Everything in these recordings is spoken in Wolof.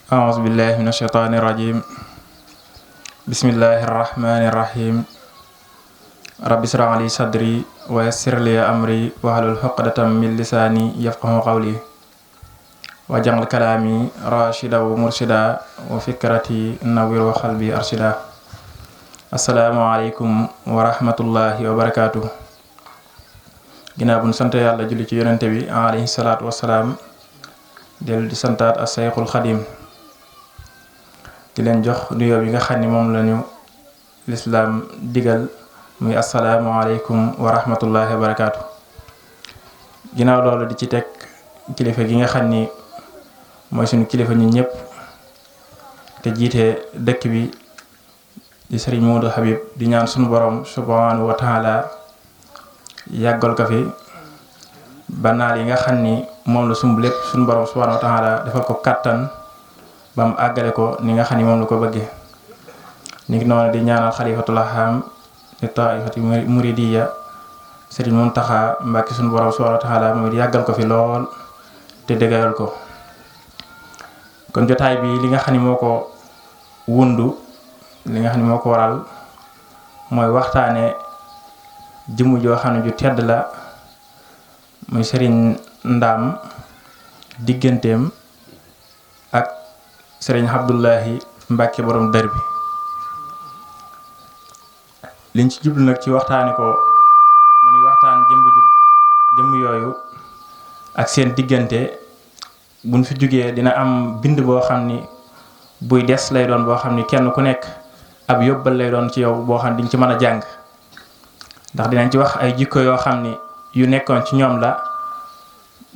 أعوذ بالله من الشيطان الرجيم بسم الله الرحمن الرحيم رب اشرح لي صدري ويسر لي أمري واحلل عقدة من لساني يفقهوا قولي واجعل كلامي راشدا ومرشدا وفكرتي نوّر وقلبي أرشدا. السلام عليكم ورحمة الله وبركاته. ginnaaw bu ñu sant yàlla julli ci yonente bi alayhi salaatu wassalaam dellu di santaat as Seyxul Xadim di leen jox nuyoo bi nga xam ni moom lañu lislaam digal muy asalaamaaleykum wa rahmatullahi wa barakaatu. ginnaaw loolu di ci teg kilifa gi nga xam ni mooy suñu kilifa ñun ñëpp te jiite dëkk bi di sëriñ Modou Habib di ñaan suñu borom subhanahu wa taala yàggal ko fi banaal yi nga xam ni moom la sumb lépp suñu borom subhanahu wa taala defal ko kàttan ba mu àggale ko ni nga xam ni moom la ko bëggee. ni ngi noonu di ñaanal xalifatul aam di taifati muridiya sëriñ Muntaxa Mbàkke suñu borom subhanahu wa taala mooy yàggal ko fi lool te dëgëral ko. kon jotaay bi li nga xam ni moo ko wundu li nga xam ni moo ko waral mooy waxtaane jëmm joo xam ne ju tedd la muy sëriñ Ndaam digganteem ak sëriñ Abdullahi Mbàkke borom dër bi. liñ ci jublu nag ci waxtaane ko mu nuy waxtaan jëmm yooyu ak seen diggante buñ fi jógee dina am bind boo xam ni buy des lay doon boo xam ni kenn ku nekk ab yóbbal lay doon ci yow boo xam ni diñ ci mën a jàng ndax dinañ ci wax ay jikko yoo xam ni yu nekkoon ci ñoom la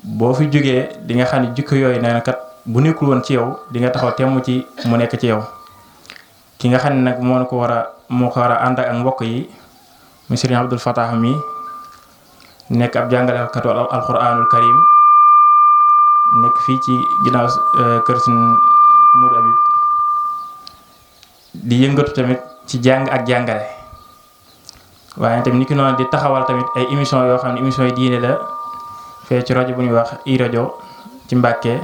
boo fi jógee di nga xam ni jikko yooyu nee na kat bu nekkul woon ci yow di nga taxaw temm ci mu nekk ci yow. ki nga xam ne nag moo ko war a ànd ak mbokk yi mu Sëriñ Abdul Fatah mi nekk ab jàngalekatu alquranul karim nekk fii ci ginnaaw kër Sëriñ Modou Habib di yëngatu tamit ci jàng ak jàngale waaye tamit ni ki noonu di taxawal tamit ay émission yoo xam ne émission yi diine la fee ci rajo bu ñuy wax i rajo ci Mbàkke.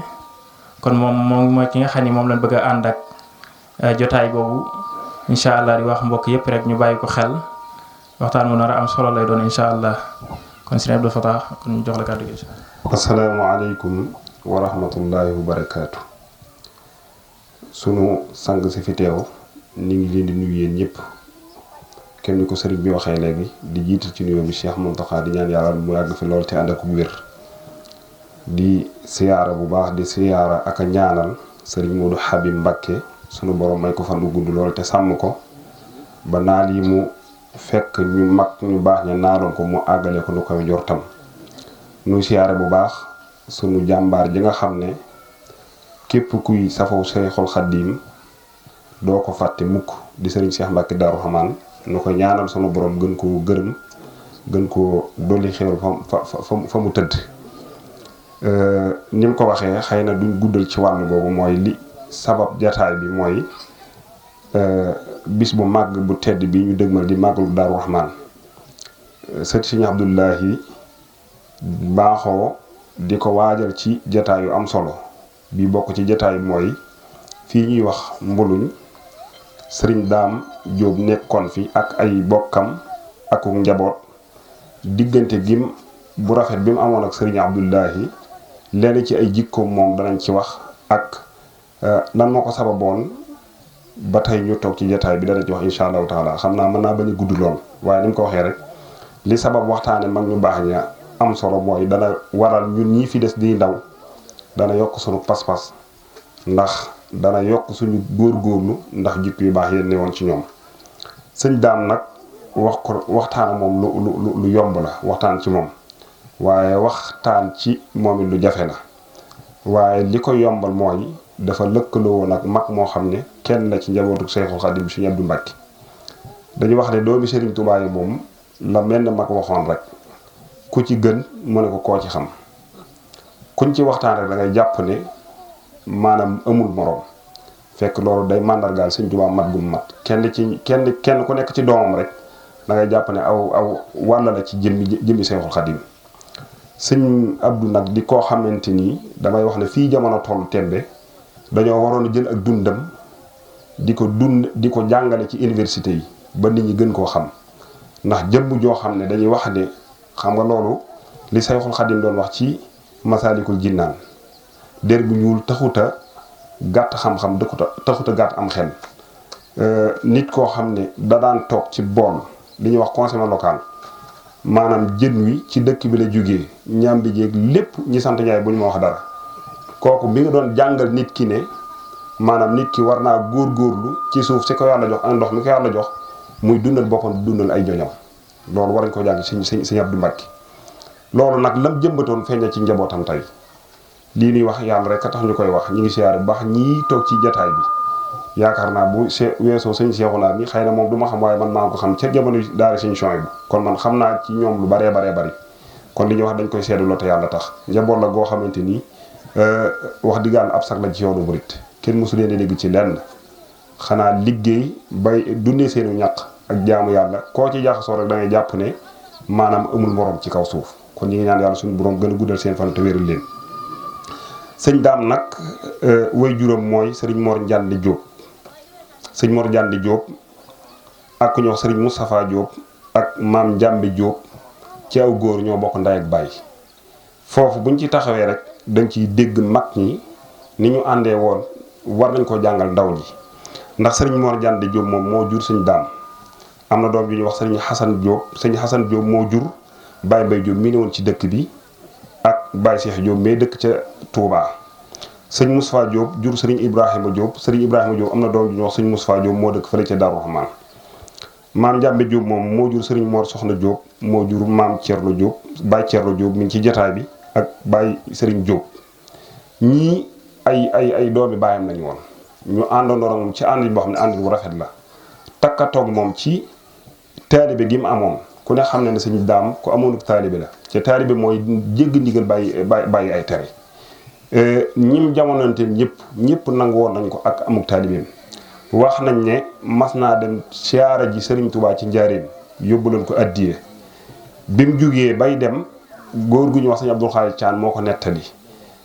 kon moom mooy ki nga xam ni moom lañ bëgg a ànd ak jotaay boobu incha allah di wax mbokk yëpp rek ñu bàyyi ko xel waxtaan mu nar a am solo lay doon incha allah kon Sëriñ Abdul Fatah kon ñu jox la kàddu gi. asalaamaaleykum wa rahmatullahi wa barakaatu. sunu sang si fi teew ñu ngi leen di nuyu yéen ñëpp kenn ni ko sëriñ bi waxee léegi di jiital ci nuyoo bi Cheikh Mountakha di ñaan yàlla mu yàgg fi lool te ànd ak wér. di siyaara bu baax di siyaara ak a ñaanal sëriñ Modou Habib Mbàkke sunu borom may ko fan bu gudd lool te sàmm ko ba naal yi mu fekk ñu mag ñu baax ña naaloon ko mu àggale ko nu koy jortam. nu siyaare bu baax sunu jàmbaar ji nga xam ne képp kuy safoo Seexul Xadiim doo ko fàtte mukk di sëriñ Cheikh Mbàkke Daaru Rahmaan nu ko ñaanal sunu borom gën koo gërëm gën koo dolli xéwal fa mu tëdd. ni mu ko waxee xëy na duñ guddal ci wàll boobu mooy li sabab jataay bi mooy bis bu màgg bu tedd bi ñu dëgmal di màggalu Daaru Rahmaan. sët Sëriñ Abdullahi baaxoo di ko waajal ci jataay yu am solo bi bokk ci jataay mooy fii ñuy wax mbuluñ sëriñ Daam Jóob nekkoon fi ak ay bokkam ak njaboot diggante gim bu rafet bi mu amoon ak sëriñ Abdullahi lenn ci ay jikkoom moom danañ ci wax ak lan moo ko sababoon ba tey ñu toog ci jotaay bi danañ ci wax incha allahu taala xam naa mën naa bañ a gudd lool waaye ni mu ko waxee rek li sabab waxtaane mag ñu baax ña am solo mooy dana waral ñun ñii fi des di ndaw dana yokk suñu pas-pas ndax dana yokk suñu góorgóorlu ndax jikko yu baax yéen ne woon ci ñoom. sëñ Daam nag waxtaan moom lu yomb la waxtaan ci moom. waaye waxtaan ci moom it lu jafe la waaye li ko yombal mooy dafa lëkkaloo woon ak mag moo xam ne kenn la ci njabootu Seexul Xadiim Sëriñ Abdu Mbàkke dañu wax ne doomi Sëriñ Tuubaa yi moom la mel ne mag waxoon rek ku ci gën mu ne ko koo ci xam kuñ ci waxtaan rek da ngay jàpp ne maanaam amul morom fekk loolu day màndargaal Sëñ Tuubaa mat gum mat kenn ku nekk ci doomam rek da ngay jàpp ne aw wàll la ci jëmmi Seexul Xadiim. Sëñ Abdou nag di koo xamante ni damay wax ne fii jamono toll tembe dañoo waroon a jël ak dundam di ko jàngale ci université yi ba nit ñi gën koo xam ndax jëmm joo xam ne dañuy wax ne xam nga loolu li Seexul Xadiim doon wax ci Masaalikul Jinnaan der bu ñuul taxuta gàtt xam-xam taxuta gàtt am xel nit koo xam ne da daan toog ci bool li ñuy wax conseil local maanaam jën wi ci dëkk bi la jógee ñam bi jéeg lépp ñi sant Njaay bu ñu ma wax dara kooku bi nga doon jàngal nit ki ne maanaam nit ki war naa góorgóorlu ci suuf si ko yàlla jox ak ndox mi ko yàlla jox muy dundal boppam dundal ay joñam loolu war nañ ko jàng Sëñ Abdou Mbàkke loolu nag lam jëmbatoon feeña ci njabootam tey lii nuy wax yàlla rek a tax ñu koy wax ñu ngi siyaare bu baax ñii toog ci jataay bi yaakaar naa bu weesoo sëñ Seexuna mi xëy na moom du ma xam waaye man maa ko xam ca jamono daara sëñ Suhaybu kon man xam naa ci ñoom lu baree bari kon li ñuy wax dañ koy seedaloo te yàlla tax njaboot la goo xamante ni wax dëgg yàlla ab sag la ci yoonu murit kenn mosu leen a dégg ci lenn xanaa liggéey bay dundee seenu ñaq ak jaamu yàlla koo ci jaxasoo rek da ngay jàpp ne maanaam amul morom ci kaw suuf kon ñi ngi ñaan yàlla suñu borom gën a guddal seen fan te wéral leen. sëñ Daam nag way juróom mooy sëriñ Mor Njandi Diop sëñ Mor Njandi Diop ak ku ñuy wax sëriñ Moustapha Diop ak maam Njambi Diop ci aw góor ñoo bokk ndey ak baay foofu buñ ci taxawee rek dañ ciy dégg mag ñi ni ñu àndee woon war nañ ko jàngal ndaw ñi ndax sëriñ Mor Njandi Diop moom moo jur sëñ Daam am na doom ju ñuy wax sëriñ Xasan Diop sëñ Xasan Diop moo jur Baye Mbaye Diop mii ne woon ci dëkk bi ak Baye Cheikh Diop mais dëkk ca Touba sëñ Moustapha Diop jur sëriñ Ibrahima Diop sëriñ Ibrahima Diop am na doom ju ñuy wax sëñ Moustapha Diop moo dëkk fële ca Darou Rahman maam Njambe Diop moom moo jur sëriñ Mor Soxna Diop moo jur maam Thierno Diop Baye Thierno Diop mi ngi ci jataay bi ak Baye sëriñ Diop ñii ay doomi baayam lañu woon ñu àndandoo ak moom ci ànd boo xam ne ànd bu rafet la takkatoog moom ci taalibe gi mu amoon ku ne xam ne ne sëñ Daam ku amoon taalibe la ca taalibe mooy jégg ndigal bàyyi ay tere ñim jamonoonteel ñëpp nangu woon nañ ko ak amuk taalibeem wax nañ ne mas naa dem siyaara ji sëriñ Touba ci njaareem yóbbu leen ko addiye bi mu jugee bay dem góor gu ñu wax sëñ Abdul Xaadir Caan moo ko nettali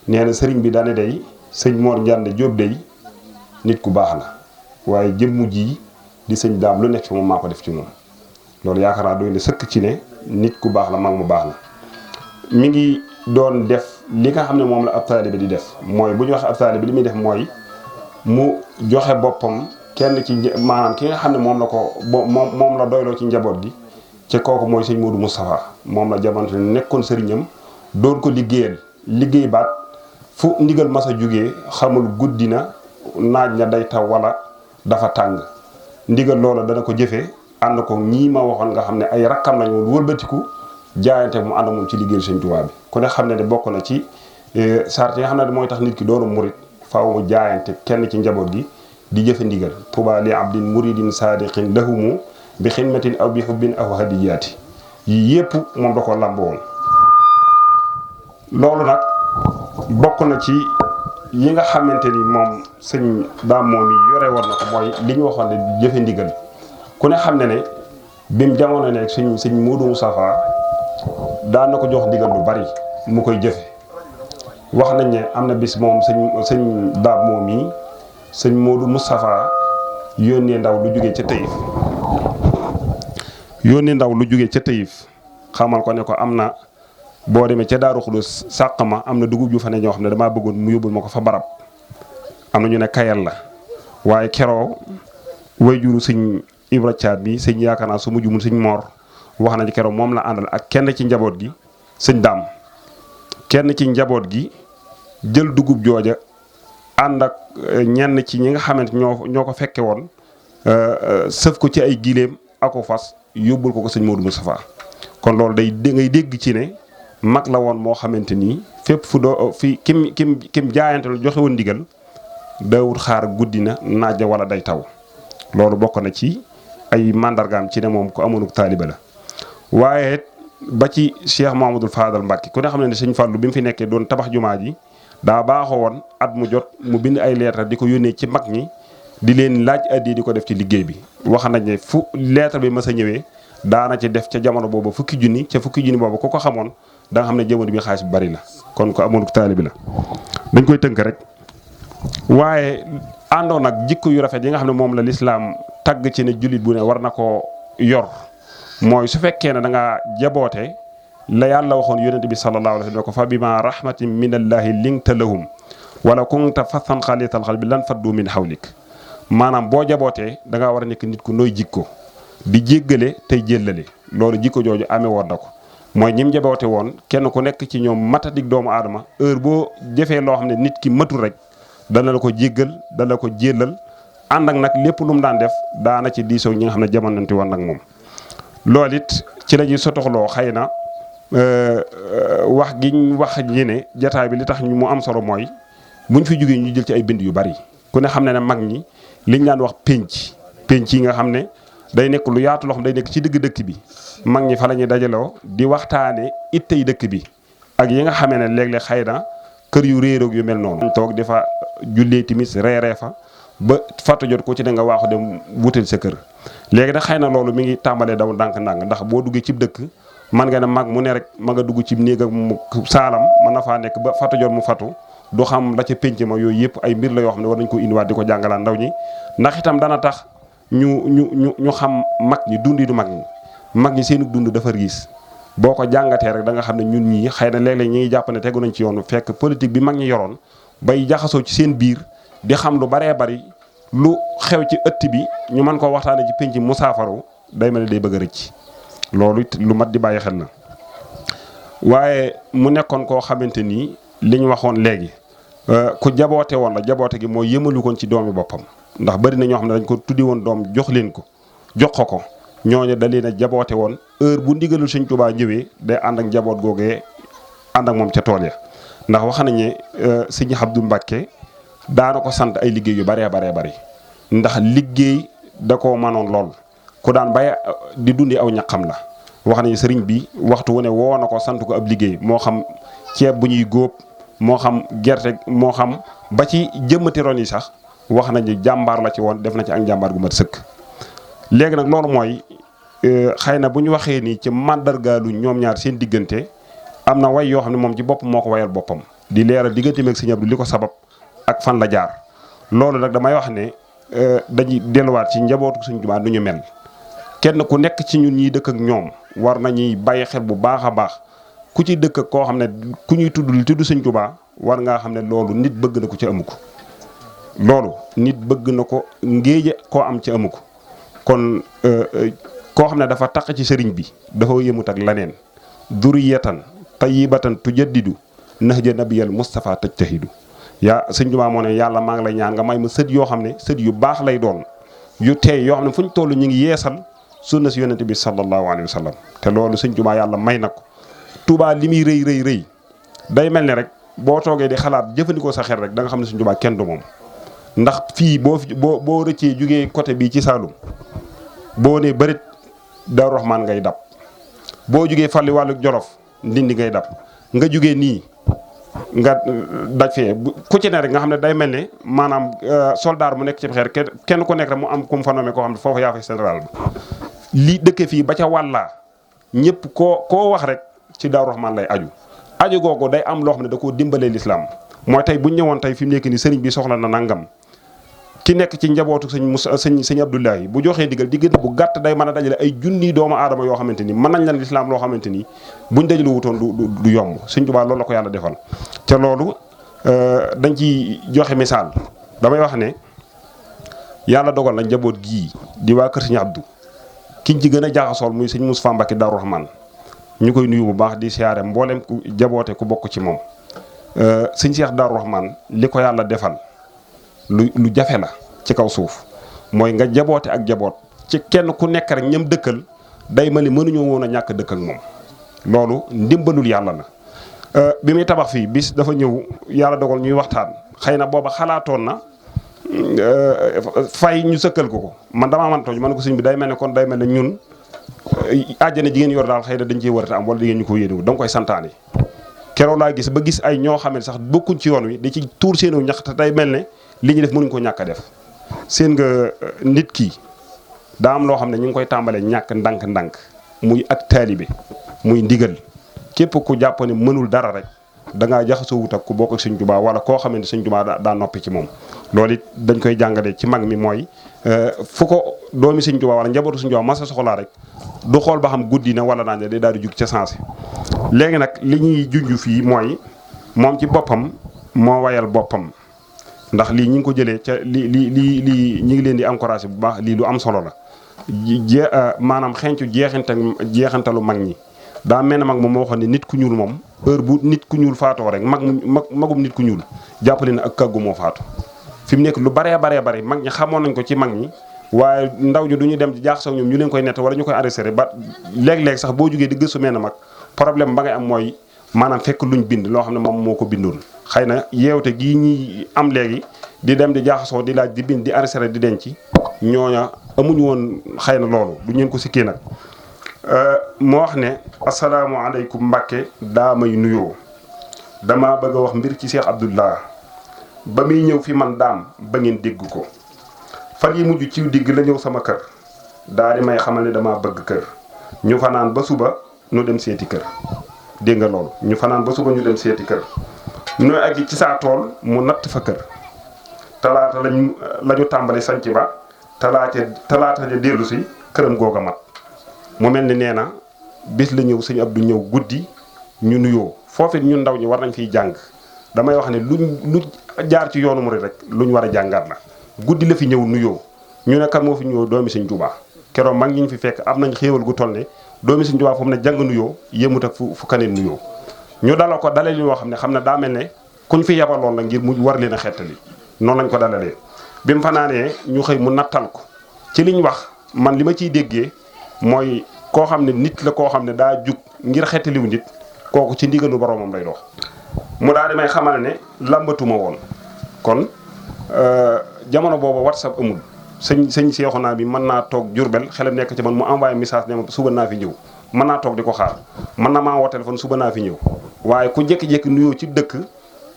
nee na sëriñ bi dane day sëñ Mor Njande Jóob day nit ku baax la waaye jëmmu ji di sëñ Daam lu nekk fi moom maa ko def ci moom loolu yaakaar naa doy na sëkk ci ne nit ku baax la mag mu baax la mi ngi doon def li nga xam ne moom la ab taalibe di def mooy bu ñu waxee ab taalibe li muy def mooy mu joxe boppam kenn ci maanaam ki nga xam ne moom la doyloo ci njaboot gi ci kooku mooy sëñ Modou Moustapha moom la jamante nekkoon sëriñam doon ko liggéey baat fu ndigal mas a jógee xamul guddi na naaj na day taw wala dafa tàng ndigal loola dana ko jëfee ànd ko ñii ma waxoon nga xam ne ay rakkam lañu wëlbatiku jaayante mu ànd moom ci liggéeyal Sëñ Tuubaa bi ku ne xam ne bokk na ci sart yi nga xam ne mooy tax nit ki doonu murit faaw mu jaayante kenn ci njaboot gi di jëfe ndigal Tuubaa li abdin muridin saadiqin lahumu bi xidmatin aw bi hubbin aw hadiyaati yii yépp moom da ko làmboon loolu nag bokk na ci yi nga xamante ni moom sëñ Daam moom yi yore woon na ko mooy li ñu waxoon ne jëfe ndigal ku ne xam ne bim jamono ne sëñ Modou Moustapha daan na ko jox ndigal lu bari mu koy jëfe wax nañ ne am na bis moom sëñ Daam moom yi sëñ Modou Moustapha yónnee ndaw lu jógee ca Taïf xamal ko ne ko am na boo demee ca Daaru Xudus sàq ma am na dugub ju fa ne ñoo xam ne damaa bëggoon mu yóbbul ma ko fa barab am na ñu ne kayal la waaye keroo way juru sëñ Ibra Caat bi sëñ yaakaar naa su mujj mun sëñ Mor wax nañ keroo moom la àndal ak kenn ci njaboot gi sëñ Daam kenn ci njaboot gi jël dugub jooja ànd ak ñenn ci ñi nga xamante ñoo ko fekke woon sëf ko ci ay gileem ako fas yóbbul ko sëñ Modou Moustapha kon loolu ngay dégg ci ne mag la woon moo xamante ni fépp fu doo fi kim jaayante lu joxe woon ndigal daawut xaar guddi na naaj wala day taw loolu bokk na ci ay màndargaam ci ne moom ko amoon taaliba la waaye ba ci Cheikh Mouhamadoul Fadal Mbacke ku ne xam ne sëñ Fallou bi mu fi nekkee doon tabax jumaa ji daa baaxoo woon at mu jot mu bind ay lettre di ko yónnee ci mag ñi di leen laaj addi di ko def ci liggéey bi. wax nañ ne fu lettre bi mës a ñëwee daana ci def ca jamono boobu fukki junni ca fukki junni boobu ku ko xamoon da nga xam ne jamono bi xaalis bu bari la kon ko amoon taalibi la. dañ koy tënk rek waaye àndoon ak jikko yu rafet yi nga xam ne moom la lislaam tagg ci ne jullit bu ne war na koo yor mooy su fekkee ne da ngaa jaboote la yàlla waxoon yonente bi sallallahu alayhi wa sallam ko fa bima rahmatin min allahi linta lahum wala kunta fathan xalital qalbi lan faddu min hawlik maanaam boo jabootee da ngaa war a nekk nit ku nooy jikko di jéggale tey jéllale loolu jikko jooju amee woon na ko mooy ñim jaboote woon kenn ku nekk ci ñoom matadik doomu aadama heure boo jëfee loo xam ne nit ki matul rek dana la ko jéggal dana la ko jéllal ànd ak nag lépp lu mu daan def daana ci diisoo ñi nga xam ne jamonante woon nag moom. loolu it ci la ñuy sotoxloo xëy na wax gi wax ñi ne jataay bi li tax mu am solo mooy buñ fi jógee ñu jël ci ay bind yu bari ku ne xam ne ne mag ñi liñ daan wax penc yi nga xam ne day nekk lu yaatu loo xam day nekk ci digg dëkk bi mag ñi fa la ñuy dajaloo di waxtaane ittey dëkk bi ak yi nga xamee ne léeg-léeg xëy na kër yu réeroog yu mel noonu. toog di fa jullee timis reeree fa ba fàttu jot ko ci da nga waaxu dem wutal sa kër léegi nag xëy na loolu mi ngi tàmbalee daw ndànk-ndànk ndax boo duggee cib dëkk man nga ne mag mu ne rek ma nga dugg ci néeg ak mu saalam mën na faa nekk ba fàttu jot mu fàttu du xam la ca pénc ma yooyu yëpp ay mbir la yoo xam ne war nañ ko indiwaat di ko jàngalaan ndaw ñi ndax itam dana tax ñu xam mag ñi dundi du mag ñi seenu dund dafa riis boo ko jàngatee rek da nga xam ne ñun ñii xëy na léeg-léeg ñi ngi jàpp ne tegu nañ ci yoonu fekk politique bi mag ñi yoroon bay jaxasoo ci seen biir di xam lu baree bari lu xew ci ëtt bi ñu mën koo waxtaane ci pénc musaafaru day mel ne day bëgg a rëcc loolu it lu mat di bàyyi xel na waaye mu nekkoon koo xamante ni li ñu waxoon léegi ku jaboote woon la jaboote gi mooy yëmalu koon ci doomi boppam ndax bari na ñoo xam ne dañ ko tuddi woon doom jox ko ñooñu da leen a jaboote woon heure bu ndigalul Sëñ Tuubaa ñëwee day ànd ak njaboot googee ànd ak moom ca tool ya ndax wax nañ ne Sëñ Abdu Mbàkke daana ko sant ay liggéey yu baree bari ndax liggéey da koo manoon lool ku daan bay di dundi aw ñaqam la wax nañu sëriñ bi waxtu wu ne woo na ko sant ko ab liggéey moo xam ceeb bu ñuy góob moo xam gerte moo xam ba ci jëmmati ron yi sax wax nañu jàmbaar la ci woon def na ci ak jàmbaar gu mat sëkk. léegi nag loolu mooy xëy na bu ñu waxee nii ci màndargaalu ñoom ñaar seen diggante am na way yoo xam ne moom ci bopp moo ko wayal boppam di leeral digganteem ak Sëñ Abdu li ko sabab ak fan la jaar loolu nag damay wax ne dañuy delluwaat ci njabootu Sëñ Tuubaa du ñu mel kenn ku nekk ci ñun ñiy dëkk ak ñoom war nañuy bàyyi xel bu baax a baax ku ci dëkk ak koo xam ne ku ñuy tudd li tudd Sëñ Tuubaa war ngaa xam ne loolu nit bëgg na ko ci amu ko loolu nit bëgg na ko ngéeje koo am ci amu ko kon koo xam ne dafa taq ci sëriñ bi dafa yëmut ak laneen duriyatan tayyibatan tujaddidu nahja nabiyal Mustafa tajtahidu yaa Sëñ Tuubaa moo ne yàlla maa ngi lay ñaan nga may ma sët yoo xam ne sët yu baax lay doon yu teey yoo xam ne fu ñu toll ñu ngi yeesal sunna si yonente bi sallallahu alayhi wa sallam te loolu Sëñ Tuubaa yàlla may na ko Tuubaa li muy rëy day mel ne rek boo toogee di xalaat jëfandikoo sa xel rek da nga xam ne Sëñ Tuubaa kenn du moom ndax fii boo rëccee jugee côté bii ci Saalum boo nee bërit Daaru Rahmaan ngay dab boo jugee fàlli wàllu Jolof Ndindi ngay dab nga jugee nii nga daj fee ku ci ne rek nga xam ne day mel ne maanaam soldaar mu nekk ci xeer kenn ku nekk rek mu am ku mu fa nommé koo xam ne foofu yaa fay général bi lii dëkke fii ba ca wàllaa ñëpp koo wax rek ci Daaru Rahmaan lay aju googu day am loo xam ne da koo dimbalee lislaam mooy tey bu ñu ñëwoon tey fi mu nekk nii sëriñ bi soxla na nangam ki nekk ci njabootu sëñ Abdoulahi bu joxee diggante bu gàtt day mën a dajale ay junni doomu aadama yoo xamante ni mën nañ leen lislaam loo xamante ni buñ dajale wutoon du yomb Sëñ Tuubaa loolu la ko yàlla defal. te loolu dañ ci joxe misaal damay wax ne yàlla dogal na njaboot gii di waa kër sëñ Abdou kiñ ci gën a jaaxasool muy sëñ Moustapha Mbacké Daaru Rahmaan ñu koy nuyu bu baax di siyaare mboolem ku jaboote ku bokk ci moom sëñ Cheikh Daaru Rahmaan li ko yàlla defal. lu jafe la ci kaw suuf mooy nga jaboote ak jaboot ci kenn ku nekk rek ñam dëkkal day mel ni mënuñoo woon a ñàkk dëkk ak moom loolu ndimbalul yàlla la. bi muy tabax fii bis dafa ñëw yàlla dogal ñuy waxtaan xëy na booba xalaatoon na fay ñu sëkkal ko man damaa mën tooñ man ko sëñ bi day mel ne kon day mel ne ñun àjjana ji ngeen yor daal xëy na dañ cee war a am wala di ngeen ñu ko yéene da nga koy santaane. keroog laa gis ba gis ay ñoo xam ne sax bokkuñ ci yoon wi di ci tuur seenu ñax te tey mel ne li ñu def mënuñ ko ñàkk a def seen nga nit ki daa am loo xam ne ñu ngi koy tàmbalee ñàkk ndànk-ndànk muy ak taalibe muy ndigal képp ku jàpp ne mënul dara rek da ngaa jaxasoo wut ak ku bokk ak Sëñ Tuubaa wala koo xam ne Sëñ Tuubaa daa noppi ci moom. loolu it dañ koy jàngale ci mag mi mooy fu ko doomi Sëñ Tuubaa wala njabootu Sëñ Tuubaa masa soxlaa rek du xool ba xam guddi na wala naan day daal di jug ca sensé. léegi nag li ñuy junj fii mooy moom ci boppam moo wayal boppam ndax lii ñi ngi ko jëlee ca lii ñi ngi leen di encouragé bu baax lii lu am solo la. maanaam xencu jeexantalu mag ñi daa mel ne mag moom moo waxoon ne nit ku ñuul moom heure bu nit ku ñuul faatoo rek magum nit ku ñuul jàppale na ak kàggu moo faatu. fi mu nekk lu baree mag ñi xamoon nañ ko ci mag ñi waaye ndaw ñi du ñu dem di jaax sax ñoom ñu leen koy nett wala ñu koy arrêté ba léeg-léeg sax boo jógee di gëstu mel na mag problème ba ngay am mooy maanaam fekk luñ bind loo xam ne moom moo ko bindoon. xëy na yeewte gii ñi am léegi di dem di jaaxasoo di laaj di bind di arrêté di denc ñooña amuñu woon xëy na loolu du ñeen ko sikkee nag. moo wax ne asalaamaaleykum Mbàkke daa may nuyoo dama bëgg a wax mbir ci Cheikh Abdoulaye ba muy ñëw fi man daam ba ngeen dégg ko fan yi mujj ci digg la ñëw sama kër daa di may xamal ne dama bëgg kër ñu fanaan ba suba ñu dem seeti kër dégg nga loolu ñu fanaan ba suba ñu dem seeti kër ñu aggi ci saa tool mu natt fa kër talaata lañu tàmbali sanc ba talaata ja dellu si këram googa mat mu mel ni nee na bis la ñëw sëñ Abdou ñëw guddi ñu nuyoo foofu it ñun ndaw ñi war nañ fiy jàng damay wax ne lu jaar ci yoonu murid rek luñ war a jàngaat la guddi la fi ñëw nuyoo ñu ne kan moo fi ñëw doomi sëñ Tuubaa keroog mag ñi ñu fi fekk am nañ xéewal gu toll ne doomi sëñ Tuubaa fu mu ne jàng nuyoo yëmut ak fu kaneen nuyoo ñu dalal ko dalal yoo xam ne daa mel ne kuñ fi yabaloon la ngir mu war leen a xettali noonu lañ ko dalalee bi mu fanaanee ñu xëy mu nattal ko ci liñ wax man li ma ciy déggee mooy koo xam ne nit la koo xam ne daa jug ngir xettaliwu nit kooku ci ndigalu boromam lay dox mu daal di may xamal ne làmbatuma woon kon jamono boobu WhatsApp amul sëñ Seexuna bi mën naa toog Jurbel xelam nekk ci man mu envoyé message ne ma suba naa fi ñëw mën naa toog di ko xaar mën na maa woo téléphone suba naa fi ñëw waaye ku jékki-jékki nuyoo ci dëkk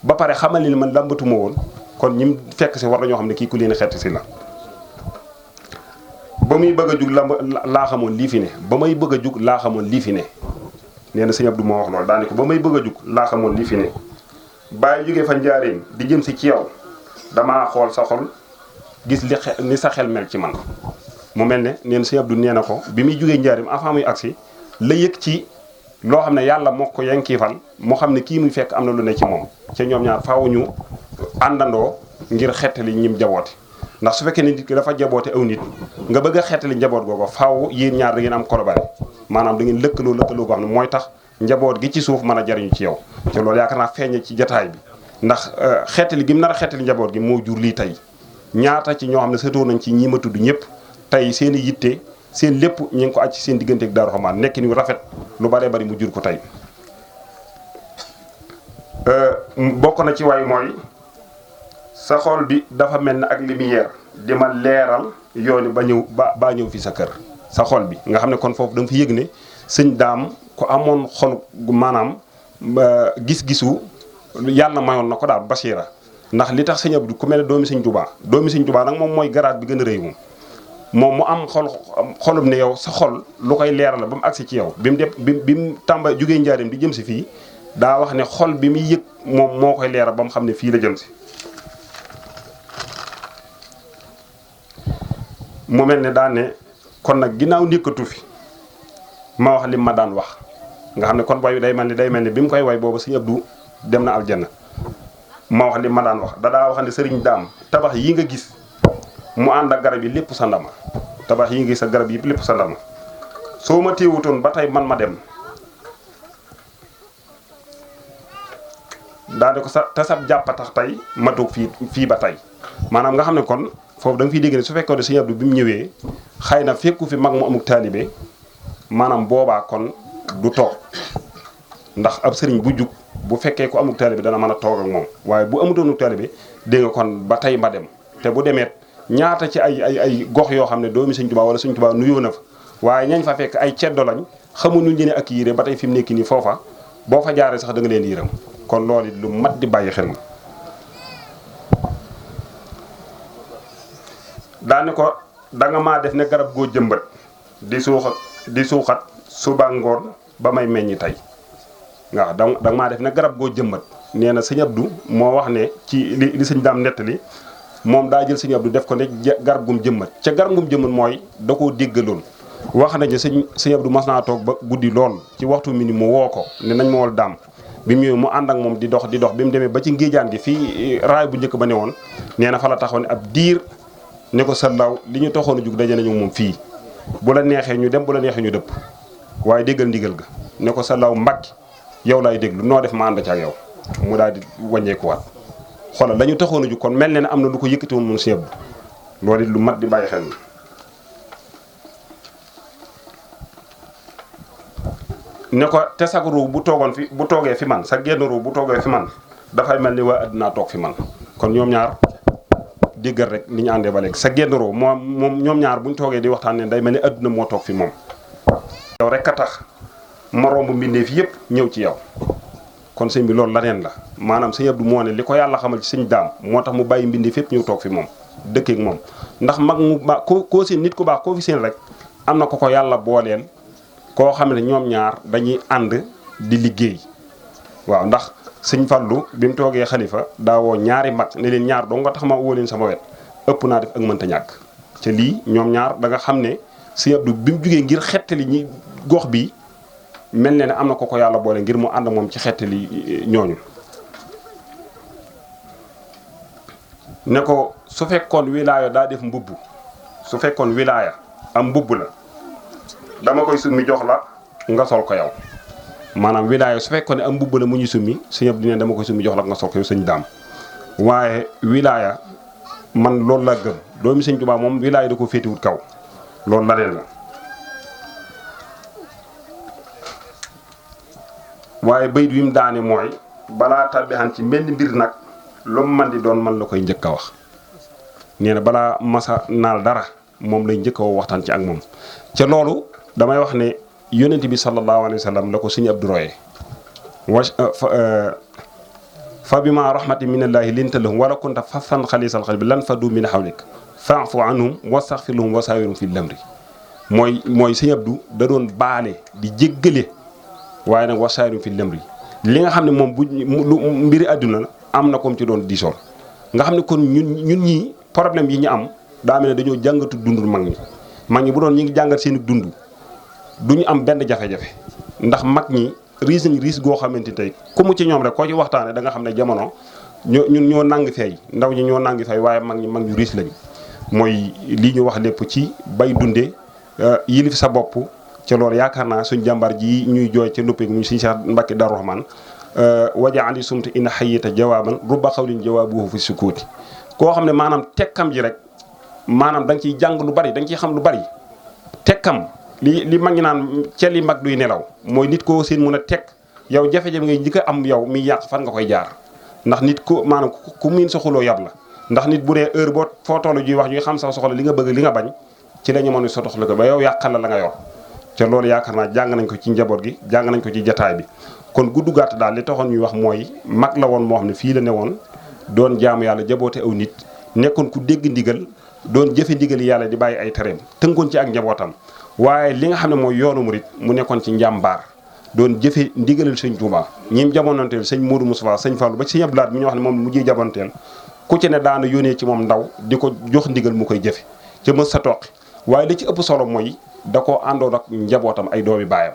ba pare xamal ni man làmbatuma woon kon ñim fekk si war nañoo xam ne kii ku leen xett si la. ba muy bëgg a jug laa xamoon lii fi ne ba may bëgg a jug laa xamoon lii fi ne nee na sëñ Abdou moo wax loolu daane ko ba may bëgg a jug laa xamoon lii fi ne bàyyi jógee fa njaareem di jëm si ci yow damaa xool sa xol gis ni sa xel mel ci man mu mel ne nee na sëñ Abdou nee na ko bi muy jógee njaareem avant muy agsi la yëg ci loo xam ne yàlla moo ko yankiifal moo xam ne kii muy fekk am na lu ne ci moom ca ñoom ñaar faaw ñu àndandoo ngir xettali ñim jaboote ndax su fekkee ne nit ki dafa jaboote aw nit nga bëgg a xettali njaboot googu faaw yéen ñaar da ngeen am kolobare maanaam da ngeen lëkkaloo boo xam ne mooy tax njaboot gi ci suuf mën a jariñu ci yow te loolu yaakaar naa feeñe ci jataay bi ndax xettali gi mu nar a xettali njaboot gi moo jur lii tey ñaata ci ñoo xam ne sëtoo nañ ci ñi ma tudd ñëpp tey seen i yitte seen lépp ñu ngi ko aj ci seen digganteeg Daaru Rahmaan nekk ni rafet lu baree bari mu jur ko tey bokk na ci way mooy sa xol bi dafa mel ne ak lumière di ma leeral yooni ba ñëw fi sa kër sa xol bi nga xam ne kon foofu da nga fi yëg ne sëñ daam ku amoon xol maanaam gis-gisu yàlla mayoon na ko daal basiira ndax li tax sëñ Abdou ku mel ne doomi sëñ Tuubaa nag moom mooy garaat bi gën a rëy moom mu am xolum ne yow sa xol lu koy leeral la ba mu agsi ci yow bi mu tàmba jugee njaarim di jëm si fii daa wax ne xol bi muy yëg moom moo koy leeral ba mu xam ne fii la jëm si mu mel ne daan ne kon nag ginnaaw nekkatu fi ma wax li ma daan wax nga xam ne kon way day mel ne bi mu koy way boobu sëñ Abdou dem na aljanna ma wax li ma daan wax daa wax ne sëriñ daam tabax yi nga gis mu ànd ak garab yi lépp sa ndama tabax yi nga gis ak garab yi lépp sa ndama soo ma téewutoon ba tey man ma dem daal di ko sa tasab jàppa tax tey ma toog fii ba tey maanaam nga xam ne kon foofu da nga fiy dégg ne su fekkoon ne sëñ Abdou bi mu ñëwee xëy na fekku fi mag mu amuk taalibe maanaam boobaa kon du toog ndax ab sëriñ bu jug bu fekkee ku amuk taalibe dana mën a toog ak moom waaye bu amutoonuk taalibe dégg nga kon ba tey ma dem te bu demeet ñaata ci ay gox yoo xam ne doomi sëñ Tuubaa wala sëñ Tuubaa nuyoo na fa waaye ñañ fa fekk ay ceddo lañ xamuñu ñu ak yére ba tey fi mu nekk nii foofa boo fa jaaree sax da nga leen yërëm kon loolu it lu mat di bàyyi xel na daane ko danga maa def ne garab goo jëmbat di suuxat suba ngoon ba may meññi tey waaw danga maa def ne garab goo jëmbat nee na sëñ Abdou moo wax ne ci li sëñ daam nettali moom daa jël sëñ Abdou def ko ne garab gum jëmbat ca garab gum jëmbat mooy da koo déggaloon wax nañu sëñ Abdou mas naa toog ba guddi lool ci waxtu mi ni mu woo ko ne nañ ma wol daam bi mu ñëwee mu ànd ak moom di dox bi mu demee ba ci ngéejaan gi fii raay bu njëkk ba ne woon nee na fa la taxaw ne ab diir ne ko sallaaw li ñu taxoon a jug daje nañu moom fii bu la neexee ñu dem bu la neexee ñu dëpp waaye déggal ndigal ga ne ko sallaaw Mbàkke yow laay déglu noo def ma ànd ci ak yow mu daal di wàññeekuwaat xoolal la ñu taxoon a jug kon mel ne am na lu ko yëkkati woon moom sëñ Abdou loolu it lu mat di bàyyi xel ne ko te sag ruu bu toogee fi man sa genn ruu bu toogee fi man dafay mel ni waa addinaa toog fi man kon ñoom ñaar déggal rek ni ñu àndee ba léegi sa genn ruu moom ñoom ñaar buñ toogee di waxtaan ne day mel ni adduna moo toog fi moom yow rek a tax moroom bu mbindeef yëpp ñëw ci yow kon sëñ bi loolu laneen la maanaam sëñ Abdou moo ne li ko yàlla xamal ci sëñ daam moo tax mu bàyyi mbindeef yëpp ñëw toog fi moom dëkkeek moom ndax mag mu baax koo seen nit ku baax koo fi seen rek am na ko yàlla booleel koo xam ne ñoom ñaar dañuy ànd di liggéey waaw ndax sëñ Fallu bi mu toogee xalifa daawoo ñaari mag ne leen ñaar doo nga tax ma woo leen sama wet ëpp naa def ak mënta ñàkk te lii ñoom ñaar da nga xam ne sëñ Abdou bi mu jugee ngir xettali ñi gox bi mel ne am na ko yàlla boole ngir mu ànd moom ci xettali ñooñu ne ko su fekkoon wilaaya daa def mbubb su fekkoon wilaaya am mbubb la dama koy summi jox la nga sol ko yow maanaam wilaaya su fekkoon ne am mbubb la mu ñu summi sëñ Abdou ne dama koy summi jox la nga sol ko yow sëñ daam waaye wilaaya man loolu laa gëm doomi sëñ Tuubaa moom wilaaya da ko féetiwut kaw loolu la leen la waaye bayit wi mu daane mooy balaa tabbixan ci mbenn mbir nag lu mu man di doon man la koy njëkk a wax nee na balaa masa naal dara moom lay njëkk a waxtaan ci ak moom ca loolu damay wax ne yonent bi sallallahu alayhi wa sallam la ko sëñ Abdou royee fa bi ma rahmatin minallaahi linta lahum wala kunta fazzan xaliisal qalbi lan faddu min hawlik fa'fu anhum wastaghfir lahum wa saawirhum fil amri mooy sëñ Abdou da doon baale di jéggale waaye nag wa saawirhum fil amri li nga xam ne moom lu mbiri àdduna la am na comme ci doon diisoon nga xam ne kon ñun ñii problème yi ñu am daa mel ne dañoo jàngatu dundul mag ñi bu doon ñi ngi jàngat seen dund du ñu am benn jafe-jafe ndax mag ñi riis nañ riis goo xamante tey ku mu ci ñoom rek koo ci waxtaane da nga xam ne jamono ñun ñoo nangi fay ndaw ñi ñoo nangi fay waaye mag ñu riis lañ mooy lii ñu wax lépp ci bay dunde yilif sa bopp ca loolu yaakaar naa suñ jàmbaar ji ñuy jooy ca noppi mu suñu Seex Mbàkke Daaru Rahmaan wajaali sumtu ina xayita jawaaban rubba xawlin jawaabuhu fi sukuuti koo xam ne maanaam tekkam ji rek maanaam da nga ciy jàng lu bari da nga ciy xam lu bari tekkam li mag ñi naan ca li mag duy nelaw mooy nit koo seen mun a tekk yow jafe-jafe ngay njëkk a am yow mi yàq fan nga koy jaar ndax nit ko maanaam ku miin sa xuloo yab la ndax nit bu dee heure boo foo toll juy wax ñuy xam sa soxla li nga bëgg li nga bañ ci la ñu mën a sotoxla ko ba yow yàqal la nga yor te loolu yaakaar naa jàng nañ ko ci njaboot gi jàng nañ ko ci jataay bi kon gudd gàtt daal li taxoon ñuy wax mooy mag la woon moo xam ne fii la ne woon doon jaamu yàlla jaboote aw nit nekkoon ku dégg ndigal doon jëfe ndigal yàlla di bàyyi ay tereem tënkoon ci ak njabootam waaye li nga xam ne mooy yoonu murit mu nekkoon ci njàmbaar doon jëfe ndigalal sëñ Touba ñim jamonoonteel sëñ Modou Moustapha sëñ Fallou ba ci sëñ Abdou Lahad mi ñu wax ne moom mujjee jamonoonteel ku ci ne daana yónnee ci moom ndaw di ko jox ndigal mu koy jëfe ca mës sa toqi waaye li ci ëpp solo mooy da koo àndoon ak njabootam ay doomi baayam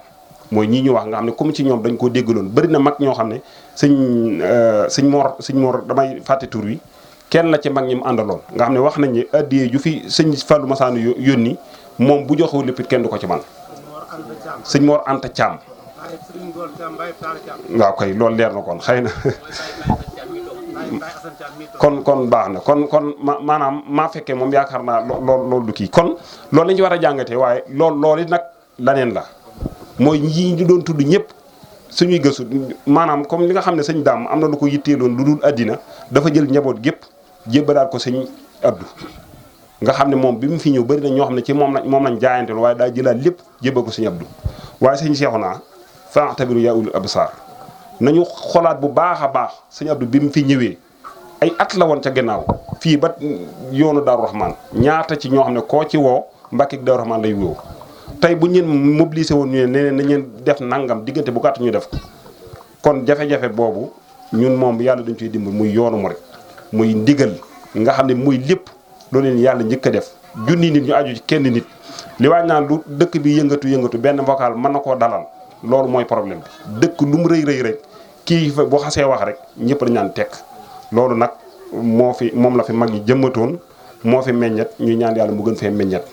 mooy ñii ñu wax nga xam ne comme ci ñoom dañ koo déggaloon bëri na mag ñoo xam ne sëñ Mor damay fàtte tur wi kenn la ci mag ñi mu àndaloon nga xam ne wax nañ ne addiyee ju fi sëñ Fallou Massane yónni moom bu joxewul lépp it kenn du ko ci man sëñ Mor Anta Thiam waaw kay loolu leer na kon xëy na kon baax na kon maanaam maa fekkee moom yaakaar naa loolu du kii kon loolu lañu ci war a jàngatee waaye loolu it nag laneen la mooy ñi ñu doon tudd ñëpp suñuy gëstu maanaam comme li nga xam ne sëñ daam am na lu ko yitteeloon lu dul àddina dafa jël njaboot gépp jébbalaat ko sëñ Abdou nga xam ne moom bi mu fi ñëw bëri na ñoo xam ne ci moom lañ jaayanteel waaye daa jëlaat lépp jébbal ko sëñ Abdou waaye sëñ Seexuna fa'tabiru yaa ulul absaar nañu xolaat bu baax a baax sëñ Abdou bi mu fi ñëwee ay at la woon ca gannaaw fii ba yoonu Daaru Rahman ñaata ci ñoo xam ne koo ci woo Mbàkke Daaru Rahman lay woo tey bu ñu mobilisé woon ñu ne nañ leen def nangam diggante bu gàtt ñu def ko kon jafe-jafe boobu ñun moom yàlla dañ ciy dimbal muy yoonu murit muy ndigal nga xam ne muy lépp loolu leen yàlla njëkk a def junni nit ñu aju ci kenn nit li waaj naan lu dëkk bi yëngatu benn vocal mën na koo dalal loolu mooy problème bi dëkk lu mu rëy rek kii fa boo xasee wax rek ñëpp dañ naan tekk loolu nag moom la fi mag yi jëmmatoon moo fi meññet ñuy ñaan yàlla mu gën fee meññet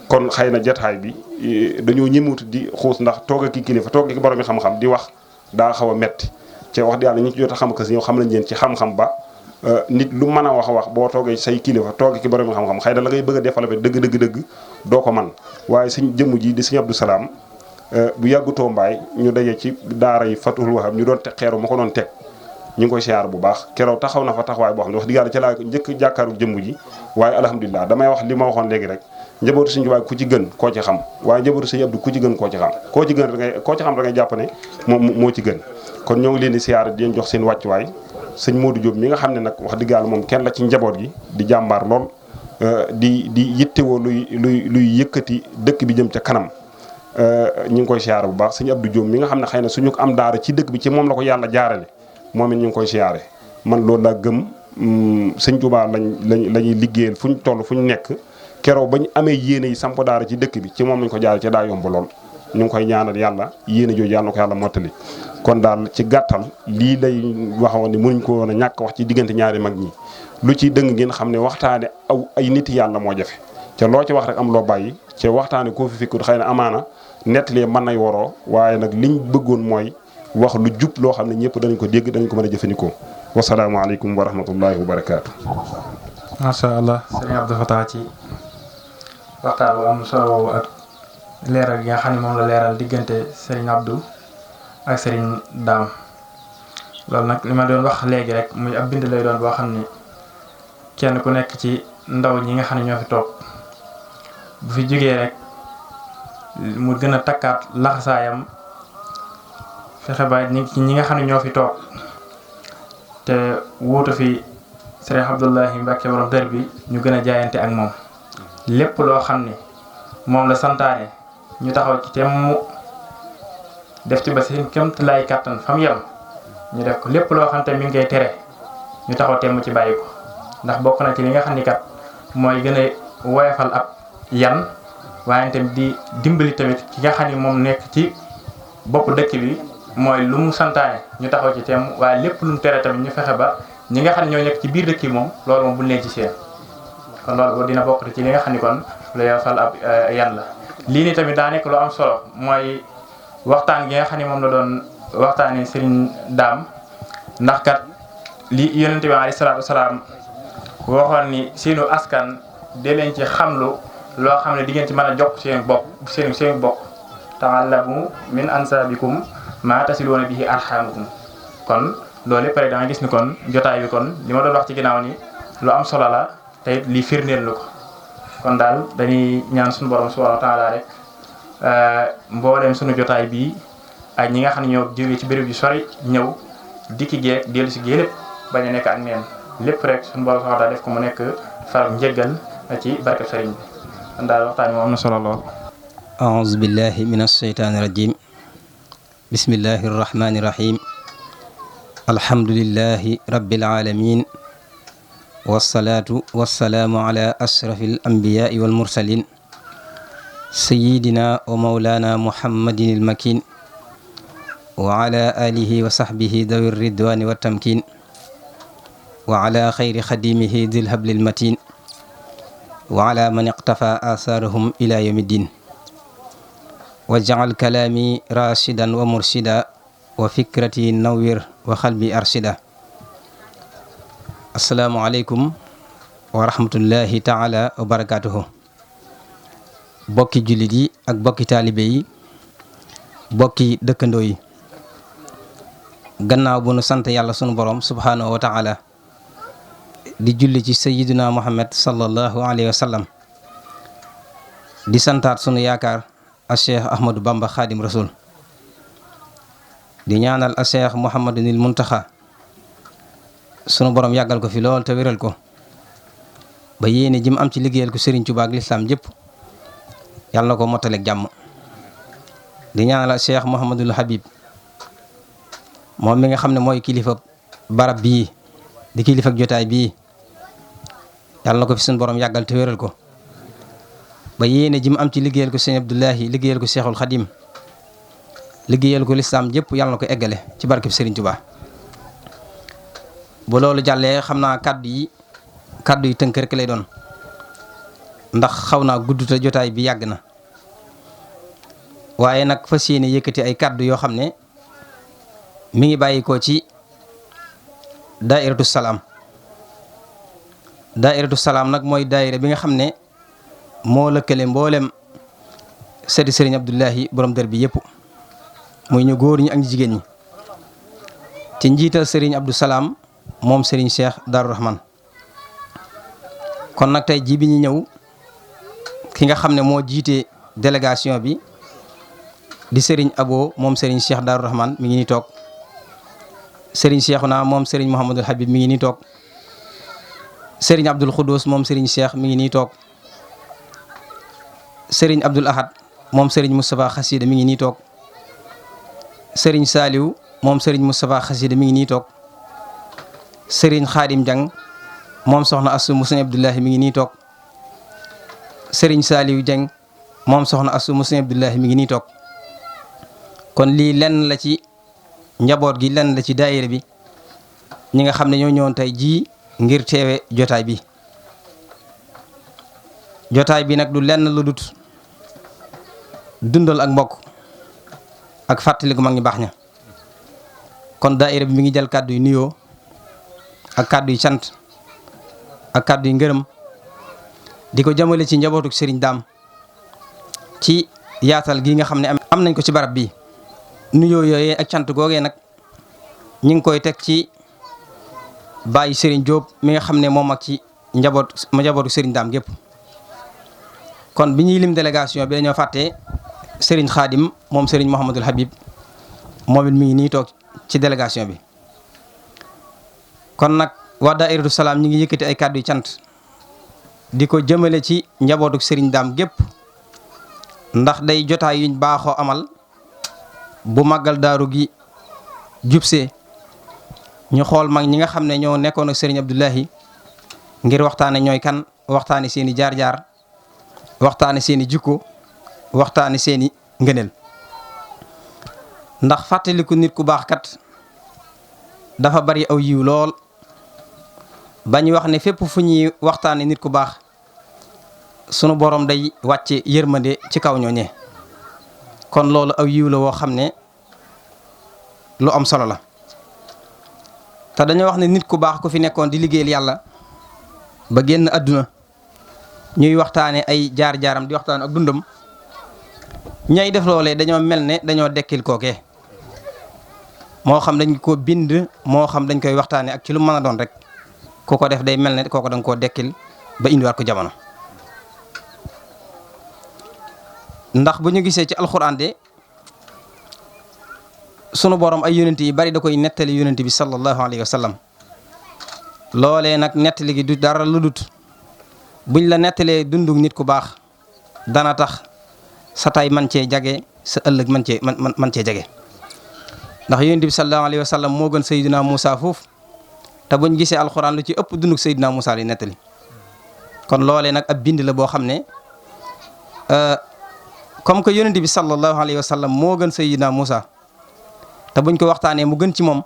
kon xëy na jataay bi dañoo ñëmut di xuus ndax toog ak ki kilifa toog ak borom xam-xam di wax daa xaw a metti ci wax di yàlla ñi ci jot a xam si ñëw xam nañ leen ci xam-xam ba nit lu mën a wax boo toogee say kilifa toog ki borom xam-xam xëy na la ngay bëgg a développé dëgg doo ko man waaye suñ jëmm ji di sëñ Abdou Salaam bu yàggutoo mbaay ñu daje ci daara yi Fatul Wahab ñu doon teg xeeru ma ko doon teg ñu ngi koy siyaar bu baax keroog taxaw na fa taxawaay boo xam ne wax dëgg yàlla ci laa njëkk jàkkaaru jëmm ji waaye alhamdulilah damay wax li ma waxoon léegi rek njabootu sëñ Tuubaa ku ci gën koo ci xam waaye njabootu sëñ Abdou ku ci gën koo ci xam koo ci xam da ngay jàpp ne moom moo ci gën kon ñoo ngi leen di siyaar di leen jox seen wàccuwaay sëñ Modou Diop mi nga xam ne nag wax dëgg yàlla moom kenn la ci njaboot gi di jàmbaar lool di yittewoo luy yëkkati dëkk bi jëm ca kanam ñu ngi koy siyaare bu baax sëñ Abdou Diop mi nga xam ne xëy na suñu am daara ci dëkk bi ci moom la ko yàlla jaarale moom it ñu ngi koy siyaare man loolu laa gëm sëñ Tuubaa lañuy liggéeyal fu ñu toll fu ñu nekk keroog ba ñu amee yéene yi samp daara ci dëkk bi ci moom lañ ko jaarale ca daa yomb lool ñu ngi koy ñaanal yàlla yéene jooju yàlla na ko yàlla mottali kon daal ci gàttal lii lay waxoon ne mënuñ ko woon a ñàkk wax ci diggante ñaari mag ñi lu ci dëng ngeen xam ne waxtaane ay nit yàlla moo jafe ca loo ci wax rek am loo bàyyi ca waxtaane koo fi fikkut xëy na amaana nettalee mën nay waroo waaye nag liñ bëggoon mooy wax lu jub loo xam ne ñëpp danañ ko dégg danañ ko mën a jëfandikoo wasalaamaaleykum wa rahmatullahi wa barakaatu. macha allah sëriñ Abdou Fatah ci waxtaan bu am solo boobu ak leeral gi nga xam ne moom la leeral diggante sëriñ Abdou ak sëriñ Daam loolu nag li ma doon wax léegi rek muy ab bind lay doon boo xam ni kenn ku nekk ci ndaw ñi nga xam ne ñoo fi toog bu fi jógee rek mu gën a takkaat laxasaayam fexe ba ñi nga xam ne ñoo fi toog te wuutu fi sëriñ Abdullahi Mbàkke borom dër bi ñu gën a jaayante ak moom lépp loo xam ne moom la santaane ñu taxaw ci temm mu def ci ba seen kémt lay kàttan fa mu yem ñu def ko lépp loo xam te mi ngi koy tere ñu taxaw temm ci bàyyi ko ndax bokk na ci li nga xam ni kat mooy gën a woyofal ab yan waaye tamit di dimbali tamit ki nga xam ni moom nekk ci bopp dëkk bi mooy lu mu santaane ñu taxaw ci temm waaye lépp lu mu tere tamit ñu fexe ba ñi nga xam ne ñoo nekk ci biir dëkk yi moom loolu moom buñ leen ci seen kon loolu dina bokk ci li nga xam ni kon lu woyofal ab yan la lii ni tamit daa nekk lu am solo mooy waxtaan gi nga xam ne moom la doon waxtaani Serigne Daam ndax kat li yonente bi alayhi salaatu wasalaam waxoon ni seenu askan de leen ci xamlu loo xam ne di ngeen ci mën a jokk seen bopp seen bokk ta'allamu min ansaabikum maa tasiluuna bihi arhamakum kon loolu lépp rek da nga gis ni kon jotaay bi kon li ma doon wax ci ginnaaw ni lu am solo la te it li firndeel lu ko kon daal dañuy ñaan suñu borom subhanahu wa taala rek mbooleem suñu jotaay bii ak ñi nga xam ne ñoo jógee ci béréb yu sori ñëw dikki geeg dellu si gée lépp bañ a nekk ak neen lépp rek suñu borom subhanahu wa taala def ko mu nekk faram njëggal ci barkeb sëriñ bi kon daal waxtaan moom am na solo lool. aouzu billahi min asheytaani rajim bismillahi arrahmani irrahim alhamdulillahi rabbil alamin wasalaatu wasalaamu ala ashrafi al anbiyaai wal mursalin sayidina wa maulana muhammadin il makin wa ala alihi wa sahbihi dawi ridwani wa tamkin wa ala xayri xadimihi dil hablil matin wa ala man iqtafa athaarahum ila yawmi ddin wa jacal kalaami rashidan wa murshida wa fikrati nawwir wa xalbi arshida assalaamu aleykum wa rahmatullahi taala wa barakatuhu bokki jullit yi ak bokki taalibe yi bokki dëkkandoo yi gannaaw bu nu sant yàlla sunu borom subhaanahu wa taala di julli ci sayyidina Muhammad sallallahu alayhi wa sallam di santaat sunu yaakaar a Cheikh Ahmadou Bamba Khadim Rasoul di ñaanal a Cheikh Mouhamadunil Muntaxa sunu borom yàggal ko fi lool te wéral ko ba yéene jim am ci liggéeyal ko Serigne Touba ak lislaam jëpp yàlla na ko mottaleeg jàmm di ñaanal a Cheikh Mouhamadul Habib moom mi nga xam ne mooy kilifa barab bii di kilifa ak jotaay bii yàlla na ko fi sunu borom yàggal te wéral ko ba yéene ji mu am ci liggéeyal ko sëñ Abdullahi liggéeyal ko Cheikhul Khadim liggéeyal ko lislaam jëpp yàlla na ko eggale ci barkeb Serigne Touba. bu loolu jàllee xam naa kàddu yi tënk rek lay doon ndax xaw naa gudd te jotaay bi yàgg na waaye nag fas yéene yëkkati ay kàddu yoo xam ne mi ngi bàyyi ko ci daairatu salaam. daairatu salaam nag mooy daaira bi nga xam ne moo lëkkale mboolem sëti Serigne Abdullahi borom dër bi yëpp muy ñu góor ñi ak ñu jigéen ñi ci njiital Serigne Abdou Salaam moom Serigne Cheikh Darou Rahman. kon nag tey jii bi ñu ñëw ki nga xam ne moo jiite délégation bi di Serigne Abo moom Serigne Cheikh Darou Rahman mi ngi nii toog Serigne Cheikhouna moom Serigne Mouhamadul Habib mi ngi nii toog Serigne Abdoul Khoudous moom Serigne Cheikh mi ngi nii toog Serigne Abdoul Ahad moom Serigne Moustapha Xasida mi ngi nii toog Serigne Saliou moom Serigne Moustapha Xasida mi ngi nii toog Serigne Khadim Diang moom soxna Assou mu Serigne Abdoulahi mi ngi nii toog Serigne Saliou Dieng moom soxna Assou mu Serigne Abdoulahi mi ngi nii toog kon lii lenn la ci njaboot gi lenn la ci daayira bi ñi nga xam ne ñoo ñëwoon tey jii ngir teewe jotaay bi. jotaay bi nag du lenn lu dut dundal ak mbokk ak fàttaliku mag ñi baax ña kon daayira bi mi ngi jël kàddu yu nuyoo ak kàddu yu cant ak kàddu yu ngërëm di ko jëmale ci njabootuk Serigne Dame ci yaatal gi nga xam ne am nañ ko ci barab bi nuyoo yooyee ak cant googee nag ñu ngi koy teg ci bàyyi Serigne Diop mi nga xam ne moom ak ci njabootu Serigne Dame gépp kon bi ñuy lim délégation bi dañoo fàtte Serigne Khadim moom Serigne Mouhamadul Habib moom it mi ngi nii toog ci délégation bi kon nag waa Daairatu Salaam ñi ngi yëkkati ay kàddu yu cant di ko jëmale ci njabootuk Serigne Dame gépp ndax day jotaay yuñ baaxoo amal bu màggal daaru gi jubsee ñu xool mag ñi nga xam ne ñoo nekkoon ak Serigne Abdoulahi ngir waxtaane ñooy kan waxtaane seeni jaar-jaar waxtaane seeni jikko waxtaane seeni ngëneel ndax fàttaliku nit ku baax kat dafa bari aw yiw lool ba ñu wax ne fépp fu ñuy waxtaane nit ku baax sunu borom day wàcce yërmande ci kaw ñooñee kon loolu aw yiw la woo xam ne lu am solo la te dañoo wax ne nit ku baax ku fi nekkoon di liggéeyal yàlla ba génn àdduna ñuy waxtaane ay jaar-jaaram di waxtaan ak dundam ñay def loolee dañoo mel ne dañoo dekkil kookee moo xam dañ ko bind moo xam dañ koy waxtaane ak ci lu mën a doon rek ku ko def day mel ne kooko da nga koo dekkil ba indiwaat ko jamono ndax bu ñu gisee ci alxuraan de sunu borom ay yonent yi bari da koy nettali yonent bi sallallahu alayhi wa sallam loolee nag nettali gi du dara lu dut buñ la nettalee dundug nit ku baax dana tax sa tay man cee jage sa ëllëg man cee jage ndax yonent bi sallallahu alayhi wa sallam moo gën Seydina Moussa foofu te buñ gisee alxuraan lu ci ëpp dundug Seydina Moussa li nettali kon loolee nag ab bind la boo xam ne comme que yonent bi sallallahu alayhi wa sallam moo gën Seydina Moussa te buñ ko waxtaanee mu gën ci moom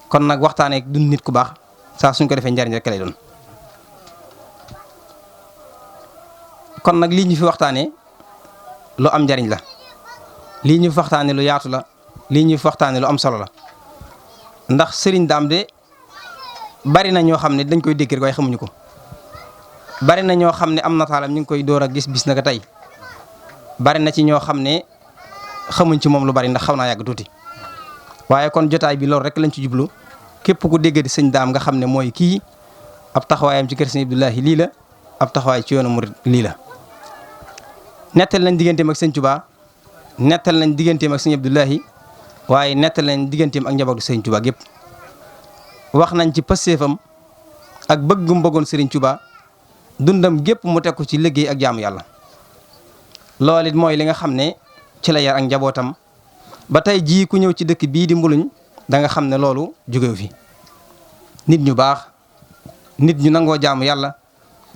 kon nag waxtaanee dund nit ku baax saa suñ ko defee njariñ rek lay doon kon nag lii ñu fi waxtaanee lu am njariñ la lii ñu fi waxtaanee lu yaatu la lii ñu fi waxtaanee lu am solo la ndax Serigne Dame de bari na ñoo xam ne dañ koy dégg rek waaye xamuñu ko bari na ñoo xam ne am nataalam ñu ngi koy door a gis bis naka tey bari na ci ñoo xam ne xamuñ ci moom lu bari ndax xaw naa yàgg tuuti waaye kon jotaay bi loolu rek lañ ci jublu képp ku dégg di sëñ Dame nga xam ne mooy kii ab taxawaayam ci kër Sëñ Abdoulahi lii la ab taxawaay ci yoonu murid lii la. nettal nañ digganteem ak Sëñ Tuubaa nettal nañ digganteem ak Sëñ Abdoulahi waaye nettal nañ digganteem ak njabootu Sëñ Tuubaa gépp wax nañ ci passeefam ak bëggum bëggoon Sëriñ Tuubaa dundam gépp mu teg ko ci liggéey ak jaamu yàlla. loolu it mooy li nga xam ne ci la yar ak njabootam ba tey jii ku ñëw ci dëkk bii di Mbuluñ da nga xam ne loolu jógewu fi. nit ñu baax nit ñu nangoo jaamu yàlla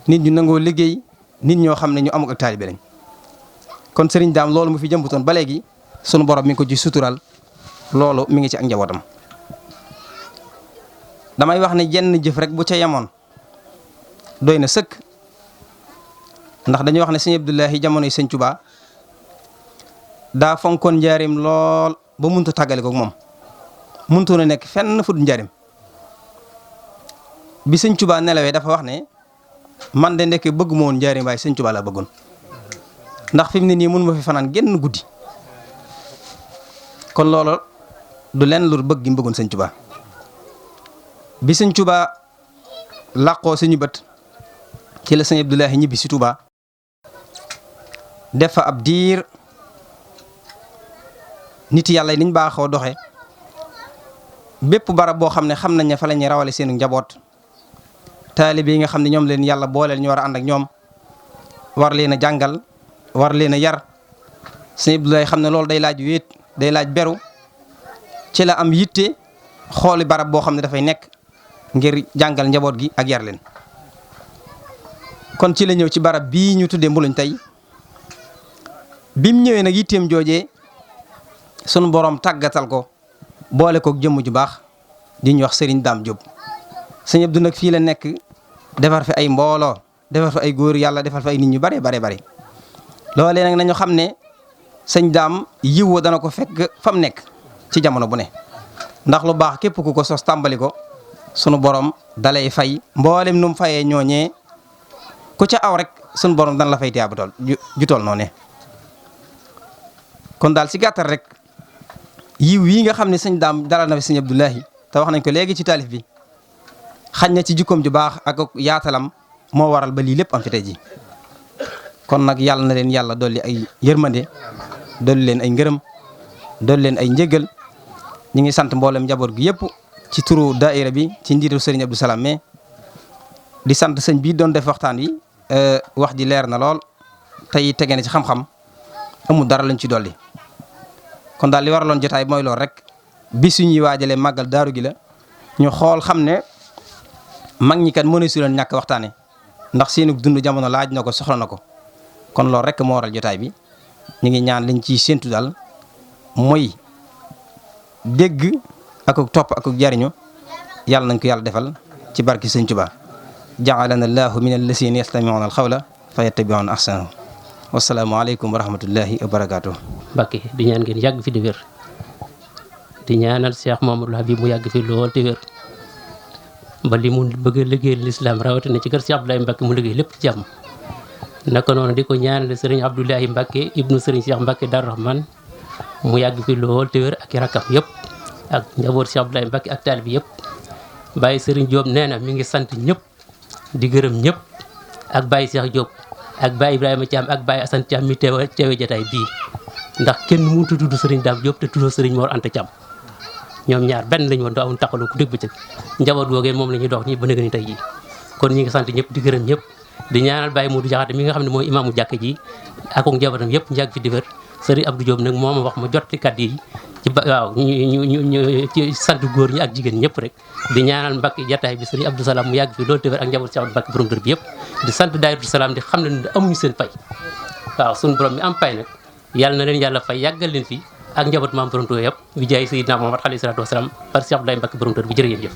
nit ñu nangoo liggéey nit ñoo xam ne ñu amuk ak taalibe lañ kon sëriñ daam loolu mu fi jëmbutoon ba léegi sunu borom mi ngi ko ci sutural loolu mi ngi ci ak njabootam. damay wax ne jenn jëf rek bu ca yemoon doy na sëkk ndax dañuy wax ne Sëñ Abdoulahi jamonoy Sëñ Tuubaa daa fonkoon njaarim lool ba mënut a tàggale ko moom mënutoon a nekk fenn fu dul njaarim. bi Sëñ Tuubaa nelawee dafa wax ne man de ndekk bëggu ma woon njaarim waaye Sëñ Tuubaa laa bëggoon ndax fi mu ne nii mënu ma fi fanaan genn guddi kon loolu du leen lu bëgg gi mu bëggoon Sëñ Tuubaa. bi Sëñ Tuubaa làqoo suñu bët ci la Sëñ Abdoulahi ñibbi si Tuubaa def fa ab diir nit yàlla yi niñ baaxoo doxe bépp barab boo xam ne xam nañ ne fa la ñuy rawale seenu njaboot taalibe yi nga xam ne ñoom leen yàlla booleel ñu war a ànd ak ñoom war leen a jàngal war leen a yar Sëñ Abdoulahi xam ne loolu day laaj wéet day laaj beru ci la am yitte xooli barab boo xam ne dafay nekk ngir jàngal njaboot gi ak yar leen. kon ci la ñëw ci barab bii ñu tuddee Mbuluñ tey bim ñëwee nag yitteem joojee sunu borom tàggatal ko boole koog jëmm ju baax di ñu wax Serigne Dame Diop. Sëñ Abdou nag fii la nekk defar fi ay mbooloo defar fi ay góor yàlla defar fi ay nit ñu bare bare loolee nag nañu xam ne sëñ Dame yiw dana ko fekk fa mu nekk ci jamono bu ne ndax lu baax képp ku ko sos tàmbali ko sunu borom dalay fay mboolem nu mu fayee ñooñee ku ca aw rek sunu borom dana la fay tiyaaba tool ju tool noonu ne kon daal ci gàttal rek yiw yi nga xam ne sëñ Dame dalal na fi Sëñ Abdoulahi te wax nañ ko léegi ci taalif bi xañ na ci jikkoom ju baax ak yaatalam moo waral ba lii lépp am fi tey ji kon nag yàlla na leen yàlla dolli ay yërmande dolli leen ay ngërëm dolli leen ay njëgal ñu ngi sant mboolem njaboot gi yëpp ci turu daaira bi ci njiitu sëriñ Abdou Salam mais di sant sëñ bii doon def waxtaan wi wax ji leer na lool tey tege na ci xam-xam amul dara lañ ci dolli kon daal li waraloon jotaay mooy lool rek bi suñuy waajalee màggal daaru gi la ñu xool xam ne mag ñi kat mënu si leen ñàkk waxtaane ndax seenu dund jamono laaj na ko soxla na ko kon loolu rek moo waral jotaay bi ñu ngi ñaan liñ ciy séntu daal mooy dégg ak topp ak jariñu yàlla nañ ko yàlla defal ci barki Sëñ Tuubaa ja'alana allahu min allasina yastami'una alqawla fa yattabi'una ahsanahu wasalaamu aleykum wa rahmatullahi wa barakatuh. Mbàkke di ñaan ngeen yàgg fi di wér di ñaanal Cheikh Mamadou Habib mu yàgg fi lool te wér ba li mu bëgg a liggéey lislaam rawatina ci kër Cheikh Abdoulaye Mbacke mu liggéey lépp ci jàmm naka noonu di ko ñaanale sëriñ Abdoulahi Mbacke ibnu sëriñ Cheikh Mbacke Darou Rahman mu yàgg fi lool te wér ak i rakkam yëpp ak njaboot Cheikh Abdoulaye Mbacke ak taalibe bi yëpp Baye Serigne Diop nee na mi ngi sant ñëpp di gërëm ñëpp ak Baye Cheikh Diop ak Baye Ibrahima Thiam ak Baye Assane Thiam mi teewe jotaay bii ndax kenn mënut a tudd sëriñ Dame Diop te tuddoo sëriñ Mor Anta Thiam ñoom ñaar benn lañu woon doo amul taxalu ku dégg bëccëg njaboot googee moom la ñuy dox ñi ba nëgë ni tey jii kon ñi ngi sant ñëpp di gërëm ñëpp di ñaanal Baye Modou Diakhaté mi nga xam ne mooy imaamu jàkk ji ak njabootam yëpp njàgg fi di wér sëriñ Abdou Diop nag moo ma wax ma jot ci kàddu yi ci waaw ñu ci sant góor ñi ak jigéen ñëpp rek di ñaanal Mbacke jataay bi sëriñ Abdou Salam mu yàgg fi loolu te wér ak njaboot Cheikh Mbacke borom dër bi yëpp di sant daayiratu Salam di xam ne amuñu seen fay waaw suñu borom mi am fay nag yàlla na leen yàlla fay yàggal leen fi ak njaboot maam borom Tuuba yëpp bi jaay Seydina Muhammad alayhi salaatu wasalaam par Cheikh Abdoulaye Mbacke borom dër bi jërë ngeen jëf